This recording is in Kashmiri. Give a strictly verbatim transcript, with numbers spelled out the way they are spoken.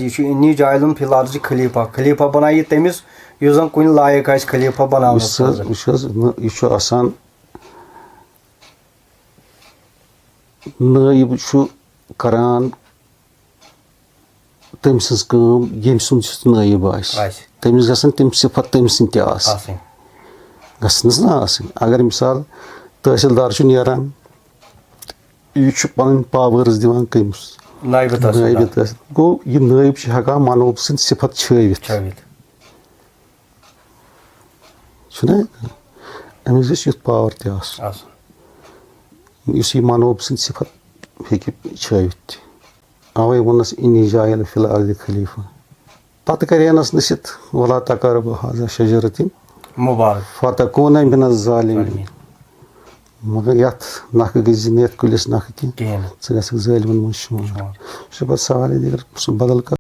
یہِ چھُ انی جاعل فی الارض خلیفہ، خلیفہ بنایہِ تٔمِس یُس زن کُنہِ لایق آسہِ خلیفہ بناونس وٕچھ حظ، خٲطرٕ۔ وٕچھ حظ، نہ، یہِ چھُ آسان، نٲیِب چھُ کران تٔمۍ سٕنٛز کٲم، ییٚمۍ سُنٛد یُس نٲیِب آسہِ۔ آسہِ۔ تٔمِس گژھن تِم صفت تٔمۍ سٕنٛدۍ تہِ آسٕنۍ۔ آسٕنۍ۔ گژھنس نہ آسٕنۍ۔ اگر مثال تحصیلدار چھُ نیران، یہِ چھُ پنٕنۍ پاورٕز دِوان کٔمِس؟ نٲیِب تحصیلدار۔ نٲیِب تحصیل۔ گوٚو، یہِ نٲیِب چھُ ہٮ۪کان منوب سٕنٛدۍ صفت چھٲوِتھ۔ چھٲوِتھ۔ چھُنہ؟ أمِس گژھِ یُتھ پاور تہِ آسُن۔ آسُن۔ یُس یہِ منوب سٕنٛدۍ صفت ہیٚکہِ چھٲوِتھ تہِ۔ اوے ووٚننس، انی جاعل فی الارض خلیفہ۔ پتہٕ کرینس نصیحت، ولا تقربوا هذه الشجرة۔ مبارک۔ فتکونا من الظالمین۔ ظالمین۔ مگر یتھ نکھٕ گٔژھۍ زِ نہٕ یتھ کُلِس نکھٕ کینٛہہ۔ کِہیٖنۍ نہٕ۔ ژٕ گژھکھ ظٲلمن منٛز شُمار۔ شُمار۔ سُہ چھُ پتہٕ سوالے، دیگر سُہ بدل کانٛہہ۔